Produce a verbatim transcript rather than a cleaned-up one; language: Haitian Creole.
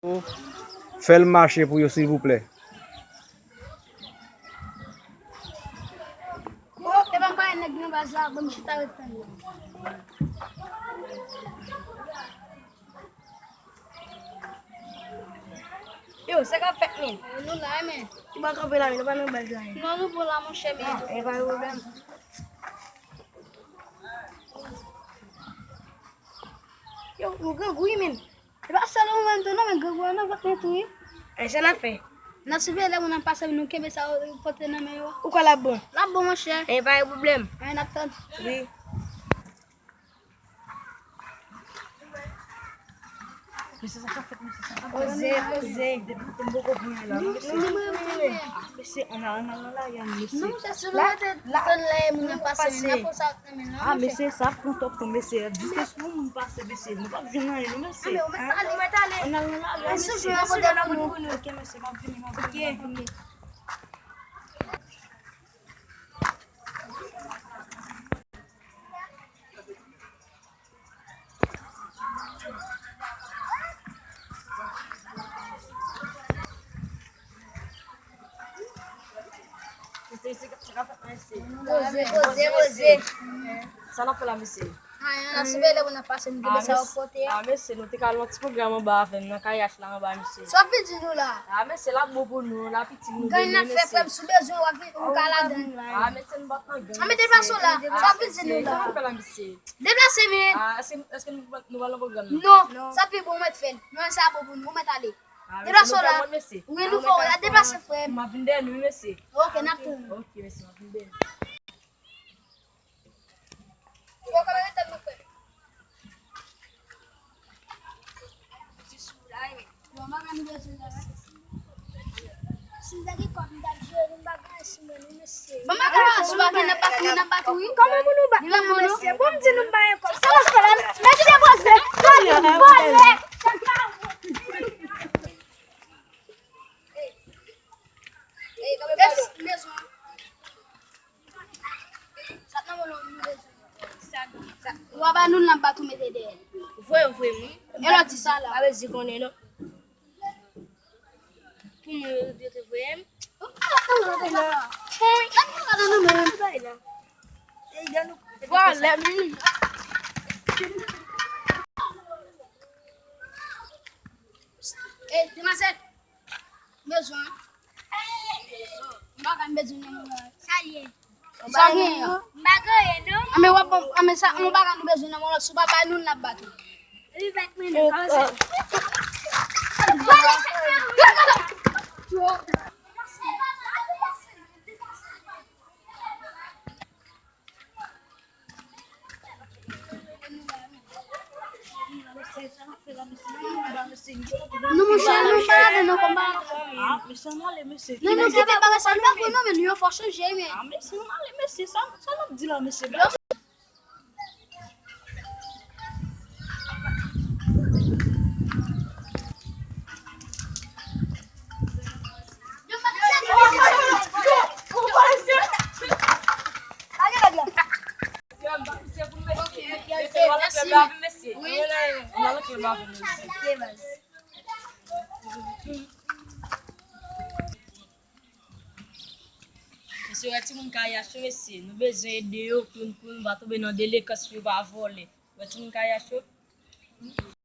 Fè l mache pou yo, silvouplè. O, e pa m pa wè nèg nan baz la, ban m chita ret tann yo. Yo, sa k ap fèt, men? Nou la, men. Ki bò kanpe la, men? Nou pa nan baz la, men. Non, nou bon la, monchè, men. E pa gen pwoblèm. Yo, nou grangou wi, men. E pa sèl ou menm tou non, men grangou an nan vant mwen tou wi. E sa n ap fè? N ap siveye lè moun ap pase, nou kenbe sa yo pote nan men yo. Ou kwè l ap bon? L ap bon, monchè. E pa gen pwoblèm. Anyen n ap tann. Wi. Mesye, sa k ap fèt, mesye, sa k ap fèt? Poze, poze. Depi maten m poko pran anyen la. Non, mesye. Mesye, ann al, ann al nan lari a, mesye. Non, monchè, si nou rete tann lè moun nan pase, n ap pran sa nan men l, non, monchè. A, mesye, sa ap pran twòp tan, mesye. Jis yon moun pase, mesye. Nou p ap jwenn anyen, non, mesye. A, men ou mèt ale. Ann al nan lari a, mesye. Mesye, n ap pote pou nou. Ok, mesye, m ap vini, m ap vini, m ap vini. Poze, poze, poze. Sa n ap fè la, mesye? Anyen, n ap siveye lè moun nan pase, nou kenbe sa yo pote a. A, mesye, nou te ka al yon ti pwogram anba avè m nan kay H la anba, mesye. Sa w ap vin di nou la? A, mesye, l ap bon pou nou, l ap itil nou demen, mesye. Gang n ap fè, frè m, si w bezwen, w ap vin, ou ka ladan l. A, mesye, nou p ap nan gang, mesye. Ann deplase w la, sa w ap vin di nou la? Sa n ap fè la, mesye? Deplase, men. A, èske, èske nou, nou pral nan pwogram nan? Non, sa pi bon, ou mèt fè l. Non, sa bon pou nou, ou mèt ale. Deplase w la. Wi, nou fè w la. Deplase, frè m. M ap vin dèyè nou, wi, mesye. Ok, n ap tann ou. Ok, mesye, m ap vin dèyè nou. Bon, kòman rete nou, frè m? Ti sou la, wi. Bon, m pa ka nou bezwen la. Si m ta gen kòb, m t ap jere nou bagay sou mwen, wi, mesye. Bon, m pa ka sou bagay nan bak, nan bak, wi. Kòman pou nou ba, non, mesye? Bon, m di nou ba yon kòb. Sa w ap fè la? Mesye, poze. Vòlè, vòlè. Sa t nan men w, nou bezwen. Ou a ba nou l, n ap bat ou mete dèyè. Voye, voye m, wi. E lè w di sa la. Pa bezwen konnen, non. Pou mwen, yo te voye m. Vòlè, men. Ey, demwazèl. Bezwen. M pa ka, m bezwen nan mwen. Sa l ye? Sa w genyen an? M pa gen anyen, non. Anben, w ap ban, anben, sa, yon bagay nou bezwen nan mwen, si w pa bay nou, n ap bat ou. Li bat mwen, non, kòman sa? Non, monchè, nou pa ale nan konba. Non, nou kite bagay sa, nou pa pran non, men nou yon fò chanje, men. Mesye, wè timoun kay H yo, mesye, nou bezwen ede yo pou, pou nou pa tonbe nan delenkan, pou yo pa vòlè. Wè timoun kay H yo.